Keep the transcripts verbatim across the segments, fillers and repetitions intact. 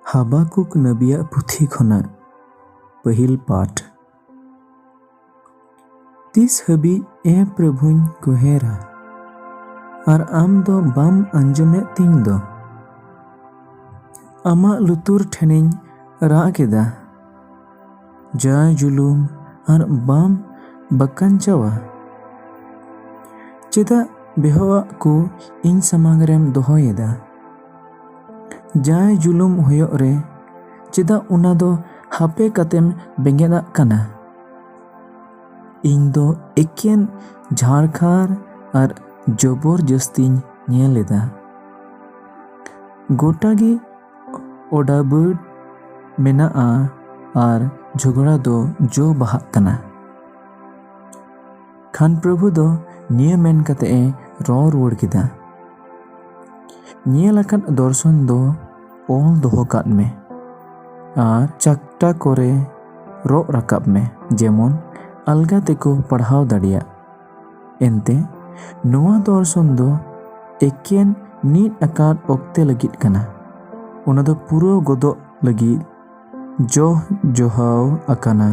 ᱦᱟᱵᱟᱠᱩᱠ ᱱᱟᱵᱤᱭᱟᱜ ᱯᱩᱛᱷᱤ ᱠᱷᱚᱱᱟᱜ ᱯᱟᱹᱦᱤᱞ ᱯᱟᱴ᱾ ᱛᱤᱥ ᱦᱟᱹᱵᱤᱡ, ᱮ ᱯᱨᱚᱵᱷᱩᱧ ᱠᱚᱦᱮᱨᱟ ᱟᱨ ᱟᱢ ᱫᱚ ᱵᱟᱢ ᱟᱸᱡᱚᱢᱮᱫ ᱛᱤᱧ ᱫᱚ? ᱟᱢᱟᱜ ᱞᱩᱛᱩᱨ ᱴᱷᱮᱱᱤᱧ ᱨᱟᱜ ᱠᱮᱫᱟ, ᱡᱟᱭ ᱡᱩᱞᱩᱢ ᱟᱨ ᱵᱟᱢ ᱵᱟᱠᱟᱧᱪᱟᱣᱟ? ᱪᱮᱫᱟᱜ ᱵᱮᱦᱚᱣᱟᱜ ᱠᱚ ᱤᱧ ᱥᱟᱢᱟᱝ ᱨᱮᱢ ᱫᱚᱦᱚᱭᱮᱫᱟ? ᱡᱟᱭ ᱡᱩᱞᱩᱢ ᱦᱩᱭᱩᱜ ᱨᱮ ᱪᱮᱫᱟᱜ ᱚᱱᱟ ᱫᱚ ᱦᱟᱯᱮ ᱠᱟᱛᱮᱢ ᱵᱮᱸᱜᱮᱫᱟᱜ ᱠᱟᱱᱟ? ᱤᱧ ᱫᱚ ᱮᱠᱮᱱ ᱡᱷᱟᱲᱠᱷᱟᱨ ᱟᱨ ᱡᱚᱵᱚᱨ ᱡᱟᱹᱥᱛᱤᱧ ᱧᱮᱞ ᱮᱫᱟ᱾ ᱜᱚᱴᱟ ᱜᱮ ᱚᱰᱟᱵᱟᱹᱰ ᱢᱮᱱᱟᱜᱼᱟ ᱟᱨ ᱡᱷᱚᱜᱽᱲᱟ ᱫᱚ ᱡᱚ ᱵᱟᱦᱟᱜ ᱠᱟᱱᱟ᱾ ᱠᱷᱟᱱ ᱯᱨᱚᱵᱷᱩ ᱫᱚ ᱱᱤᱭᱟᱹ ᱢᱮᱱ ᱠᱟᱛᱮ ᱮ ᱨᱚᱲ ᱨᱩᱣᱟᱹᱲ ᱠᱮᱫᱟ, ᱧᱮᱞ ᱟᱠᱟᱫ ᱫᱚᱨᱥᱚᱱ ᱫᱚ ᱚᱞ ᱫᱚᱦᱚ ᱠᱟᱜ ᱢᱮ ᱟᱨ ᱪᱟᱠᱴᱟ ᱠᱚᱨᱮ ᱨᱚᱜ ᱨᱟᱠᱟᱵ ᱢᱮ, ᱡᱮᱢᱚᱱ ᱟᱞᱜᱟ ᱛᱮᱠᱚ ᱯᱟᱲᱦᱟᱣ ᱫᱟᱲᱮᱭᱟᱜ᱾ ᱮᱱᱛᱮ ᱱᱚᱣᱟ ᱫᱚᱨᱥᱚᱱ ᱫᱚ ᱮᱠᱮᱱ ᱱᱤᱫ ᱟᱠᱟᱫ ᱚᱠᱛᱮ ᱞᱟᱹᱜᱤᱫ ᱠᱟᱱᱟ᱾ ᱚᱱᱟ ᱫᱚ ᱯᱩᱨᱟᱹᱣ ᱜᱚᱫᱚᱜ ᱞᱟᱹᱜᱤᱫ ᱡᱚᱦ ᱡᱚᱦᱟᱣ ᱟᱠᱟᱱᱟ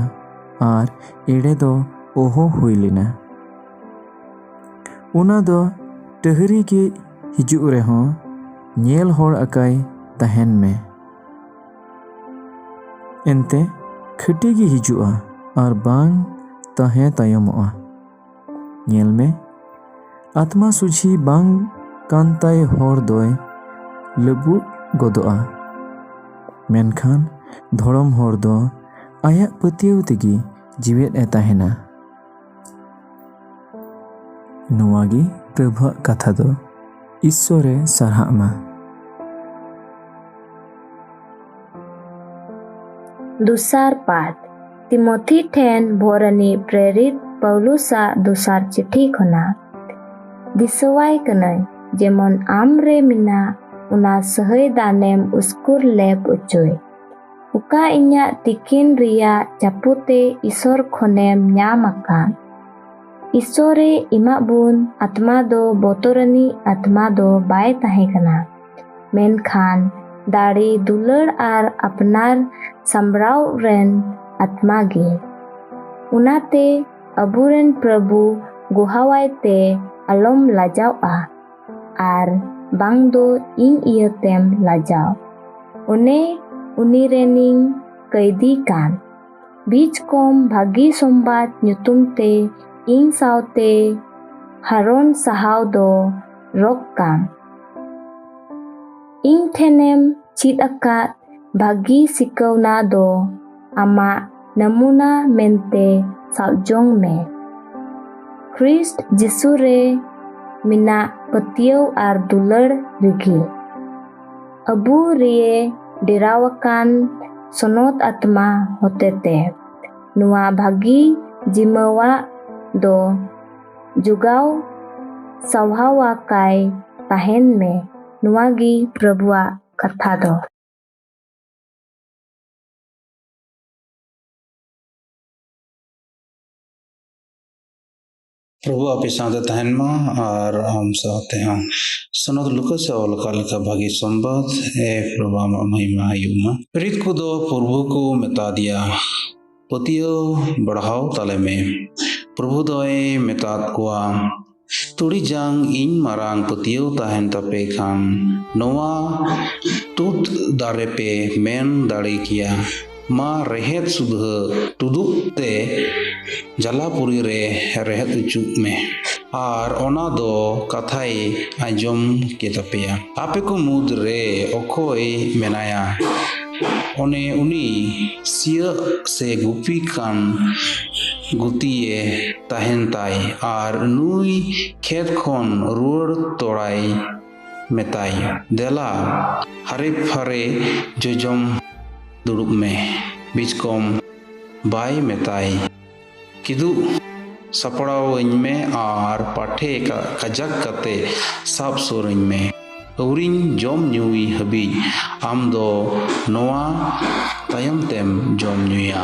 ᱟᱨ ᱮᱲᱮ ᱫᱚ ᱚᱦᱚ ᱦᱩᱭ ᱞᱮᱱᱟ᱾ ᱚᱱᱟ ᱫᱚ ᱴᱟᱹᱦᱨᱤ ᱜᱮ ᱦᱤᱡᱩᱜ ᱨᱮᱦᱚᱸ ᱧᱮᱞ ᱦᱚᱲ ᱟᱠᱟᱭ ᱛᱟᱦᱮᱱ ᱢᱮ᱾ ᱮᱱᱛᱮ ᱠᱷᱟᱹᱴᱤ ᱜᱮ ᱦᱤᱡᱩᱜᱼᱟ ᱟᱨ ᱵᱟᱝ ᱛᱟᱦᱮᱸ ᱛᱟᱭᱚᱢᱚᱜᱼᱟ᱾ ᱧᱮᱞ ᱢᱮ, ᱟᱛᱢᱟ ᱥᱩᱡᱷᱤ ᱵᱟᱝ ᱠᱟᱱ ᱛᱟᱭ ᱦᱚᱲ ᱫᱚᱭ ᱞᱟᱹᱵᱩᱫ ᱜᱚᱫᱚᱜᱼᱟ, ᱢᱮᱱᱠᱷᱟᱱ ᱫᱷᱚᱲᱚᱢ ᱦᱚᱲ ᱫᱚ ᱟᱭᱟᱜ ᱯᱟᱹᱛᱭᱟᱹᱣ ᱛᱮᱜᱮ ᱡᱤᱣᱮᱫ ᱮ ᱛᱟᱦᱮᱱᱟ᱾ ᱱᱚᱣᱟ ᱜᱮ ᱯᱨᱚᱵᱷᱩᱣᱟᱜ ᱠᱟᱛᱷᱟ ᱫᱚ᱾ ᱤᱥᱥᱚᱨᱮ ᱥᱟᱨᱦᱟᱜ ᱢᱟ᱾ ᱫᱚᱥᱟᱨ ᱯᱟᱴ᱾ ᱛᱤᱢᱚᱛᱷᱤ ᱴᱷᱮᱱ ᱵᱷᱚᱨᱟᱱᱤ ᱯᱨᱮᱨᱤᱛ ᱯᱟᱣᱞᱩᱥᱟᱜ ᱫᱚᱥᱟᱨ ᱪᱤᱴᱷᱤ ᱠᱷᱚᱱᱟᱜ᱾ ᱫᱤᱥᱟᱹᱣᱟᱭ ᱠᱟᱹᱱᱟᱹᱧ, ᱡᱮᱢᱚᱱ ᱟᱢ ᱨᱮ ᱢᱮᱱᱟᱜ ᱚᱱᱟ ᱥᱟᱹᱦᱟᱹᱭ ᱫᱟᱱᱮᱢ ᱩᱥᱠᱩᱨ ᱞᱮᱯ ᱚᱪᱚᱭ, ᱚᱠᱟ ᱤᱧᱟᱜ ᱛᱤᱠᱤᱱ ᱨᱮᱭᱟᱜ ᱪᱟᱯᱚᱛᱮ ᱤᱥᱚᱨ ᱠᱷᱚᱱᱮᱢ ᱧᱟᱢ ᱟᱠᱟᱫ᱾ ᱤᱥᱚᱨᱮ ᱮᱢᱟᱜ ᱵᱚᱱ ᱟᱛᱢᱟ ᱫᱚ ᱵᱚᱛᱚᱨᱟᱱᱤᱡ ᱟᱛᱢᱟ ᱫᱚ ᱵᱟᱭ ᱛᱟᱦᱮᱸ ᱠᱟᱱᱟ, ᱢᱮᱱᱠᱷᱟᱱ ᱫᱟᱲᱮ, ᱫᱩᱞᱟᱹᱲ ᱟᱨ ᱟᱯᱱᱟᱨ ᱥᱟᱢᱵᱲᱟᱣ ᱨᱮᱱ ᱟᱛᱢᱟ ᱜᱮ᱾ ᱚᱱᱟᱛᱮ ᱟᱵᱚᱨᱮᱱ ᱯᱨᱚᱵᱷᱩ ᱜᱚᱦᱟᱣᱟᱭ ᱛᱮ ᱟᱞᱚᱢ ᱞᱟᱡᱟᱣᱜᱼᱟ, ᱟᱨ ᱵᱟᱝ ᱫᱚ ᱤᱧ ᱤᱭᱟᱹᱛᱮᱢ ᱞᱟᱡᱟᱣ᱾ ᱚᱱᱮ ᱩᱱᱤ ᱨᱮᱱᱤᱧ ᱠᱟᱹᱭᱫᱤ ᱠᱟᱱ᱾ ᱵᱤᱡᱽ ᱠᱚᱢ ᱵᱷᱟᱹᱜᱤ ᱥᱚᱢᱵᱟᱫ ᱧᱩᱛᱩᱢ ᱛᱮ ᱤᱧ ᱥᱟᱶᱛᱮ ᱦᱟᱨᱚᱱ ᱥᱟᱦᱟᱣ ᱫᱚ ᱨᱚᱜ ᱠᱟᱢ᱾ ᱤᱧ ᱴᱷᱮᱱᱮᱢ ᱪᱮᱫ ᱟᱠᱟᱫ ᱵᱷᱟᱹᱜᱤ ᱥᱤᱠᱟᱹᱣᱱᱟ ᱫᱚ ᱟᱢᱟᱜ ᱱᱟᱢᱩᱱᱟ ᱢᱮᱱᱛᱮ ᱥᱟᱵ ᱡᱚᱝ ᱢᱮ᱾ ᱠᱷᱨᱤᱥᱴ ᱡᱤᱥᱩ ᱨᱮ ᱢᱮᱱᱟᱜ ᱯᱟᱹᱛᱭᱟᱹᱣ ᱟᱨ ᱫᱩᱞᱟᱹᱲ ᱨᱮᱜᱮ᱾ ᱟᱵᱚ ᱨᱮᱭᱮ ᱰᱮᱨᱟᱣᱟᱠᱟᱱ ᱥᱚᱱᱚᱛ ᱟᱛᱢᱟ ᱦᱚᱛᱮᱛᱮ ᱱᱚᱣᱟ ᱵᱷᱟᱹᱜᱤ ᱡᱤᱢᱟᱹᱣᱟᱜ ᱫᱚ ᱡᱚᱜᱟᱣ ᱥᱟᱣᱦᱟᱣᱟᱠᱟᱭ ᱛᱟᱦᱮᱱ ᱢᱮ᱾ ᱱᱚᱣᱟ ᱜᱮ ᱯᱨᱚᱵᱷᱩᱣᱟᱜ ᱠᱟᱛᱷᱟ ᱫᱚ᱾ ᱯᱨᱚᱵᱷᱩ ᱟᱯᱮ ᱥᱟᱶᱛᱮ ᱛᱟᱦᱮᱱ ᱢᱟ ᱟᱨ ᱟᱢ ᱥᱟᱶᱛᱮ ᱦᱚᱸ᱾ ᱥᱚᱱᱚᱛ ᱞᱩᱠᱟᱥ ᱮ ᱚᱞ ᱟᱠᱟᱫ ᱞᱮᱠᱟ ᱵᱷᱟᱹᱜᱤ ᱥᱚᱢᱵᱟᱫ᱾ ᱮ ᱯᱨᱚᱵᱷᱩ, ᱟᱢᱟᱜ ᱢᱚᱦᱤᱢᱟ ᱦᱩᱭᱩᱜ ᱢᱟ᱾ ᱯᱨᱮᱨᱤᱛ ᱠᱚᱫᱚ ᱯᱨᱚᱵᱷᱩ ᱠᱚ ᱢᱮᱛᱟ ᱫᱮᱭᱟ, "ᱯᱟᱹᱛᱭᱟᱹᱣ ᱵᱟᱲᱦᱟᱣ ᱛᱟᱞᱮ ᱢᱮ᱾" ᱯᱨᱚᱵᱷᱩ ᱫᱚᱭ ᱢᱮᱛᱟᱫ ᱠᱚᱣᱟ, "ᱛᱩᱲᱤ ᱡᱟᱝ ᱤᱧ ᱢᱟᱨᱟᱝ ᱯᱟᱹᱛᱭᱟᱹᱣ ᱛᱟᱦᱮᱱ ᱛᱟᱯᱮ ᱠᱷᱟᱱ, ᱱᱚᱣᱟ ᱛᱩᱫ ᱫᱟᱨᱮ ᱯᱮ ᱢᱮᱱ ᱫᱟᱲᱮ ᱠᱮᱭᱟ, 'ᱢᱟ ᱨᱮᱦᱮᱫ ᱥᱩᱫᱷᱟᱹ ᱛᱩᱫᱩᱜ ᱛᱮ ᱡᱟᱞᱟᱯᱩᱨᱤ ᱨᱮ ᱨᱮᱦᱮᱫ ᱚᱪᱚᱜ ᱢᱮ,' ᱟᱨ ᱚᱱᱟ ᱫᱚ ᱠᱟᱛᱷᱟᱭ ᱟᱸᱡᱚᱢ ᱠᱮᱛᱟᱯᱮᱭᱟ᱾ ᱟᱯᱮ ᱠᱚ ᱢᱩᱫᱽ ᱨᱮ ᱚᱠᱚᱭ ᱢᱮᱱᱟᱭᱟ, ᱚᱱᱮ ᱩᱱᱤ ᱥᱤᱭᱟᱹᱜ ᱥᱮ ᱜᱩᱯᱤ ᱠᱟᱱ ᱜᱩᱛᱤᱭᱮ ᱛᱟᱦᱮᱱ ᱛᱟᱭ, ᱟᱨ ᱱᱩᱭ ᱠᱷᱮᱛ ᱠᱷᱚᱱ ᱨᱩᱣᱟᱹᱲ ᱛᱚᱲᱟᱭ ᱢᱮᱛᱟᱭ, 'ᱫᱮᱞᱟ, ᱦᱟᱨᱮ ᱯᱷᱟᱨᱮ ᱡᱚᱡᱚᱢ ᱫᱩᱲᱩᱵ ᱢᱮ,' ᱵᱤᱪᱠᱚᱢ ᱵᱟᱭ ᱢᱮᱛᱟᱭ, 'ᱠᱤᱫᱩᱜ ᱥᱟᱯᱲᱟᱣᱟᱹᱧ ᱢᱮ ᱟᱨ ᱯᱟᱴᱷᱮ ᱠᱟ-, ᱠᱟᱡᱟᱠ ᱠᱟᱛᱮ ᱥᱟᱵ ᱥᱩᱨᱟᱹᱧ ᱢᱮ᱾ ᱟᱹᱣᱨᱤᱧ ᱡᱚᱢ ᱧᱩᱭ ᱦᱟᱹᱵᱤᱡ ᱟᱢ ᱫᱚ ᱱᱚᱣᱟ ᱛᱟᱭᱚᱢ ᱛᱮᱢ ᱡᱚᱢ ᱧᱩᱭᱟ.'"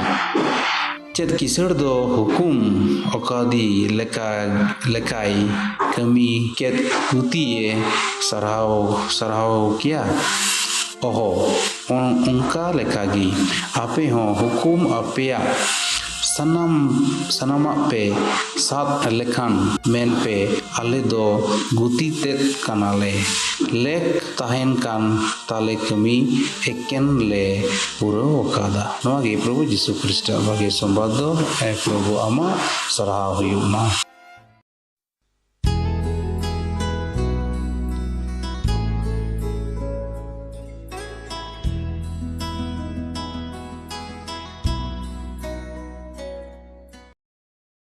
ᱪᱮᱫ ᱠᱤᱥᱟᱹᱬ ᱫᱚ ᱦᱩᱠᱩᱢ ᱚᱠᱟᱫᱤ ᱞᱮᱠᱟ, ᱞᱮᱠᱟᱭ ᱠᱟᱹᱢᱤ ᱠᱮᱫ ᱜᱩᱛᱤᱭᱮ ᱥᱟᱨᱦᱟᱣ, ᱥᱟᱨᱦᱟᱣ ᱠᱮᱭᱟ? ᱚᱦᱚ, ᱚᱱ-, ᱚᱱᱠᱟ ᱞᱮᱠᱟᱜᱮ ᱟᱯᱮ ᱦᱚᱸ ᱦᱩᱠᱩᱢ ᱟᱯᱮᱭᱟᱜ ᱥᱟᱱᱟᱢ, ᱥᱟᱱᱟᱢᱟᱜ ᱯᱮ ᱥᱟᱵ ᱞᱮᱠᱷᱟᱱ ᱢᱮᱱ ᱯᱮ, "ᱟᱞᱮ ᱫᱚ ᱜᱩᱛᱤ ᱛᱮᱫ ᱠᱟᱱᱟᱞᱮ, ᱞᱮᱠ ᱛᱟᱦᱮᱱ ᱠᱟᱱ ᱛᱟᱞᱮ ᱠᱟᱹᱢᱤ ᱮᱠᱮᱱ ᱞᱮ ᱯᱩᱨᱟᱹᱣ ᱟᱠᱟᱫᱟ᱾" ᱱᱚᱣᱟ ᱜᱮ ᱯᱨᱚᱵᱷᱩ ᱡᱤᱥᱩ ᱠᱷᱨᱤᱥᱴᱟᱜ ᱵᱷᱟᱜᱮ ᱥᱚᱢᱵᱟᱫ ᱫᱚ᱾ ᱮ ᱯᱨᱚᱵᱷᱩ, ᱟᱢᱟᱜ ᱥᱟᱨᱦᱟᱣ ᱦᱩᱭᱩᱜ ᱢᱟ᱾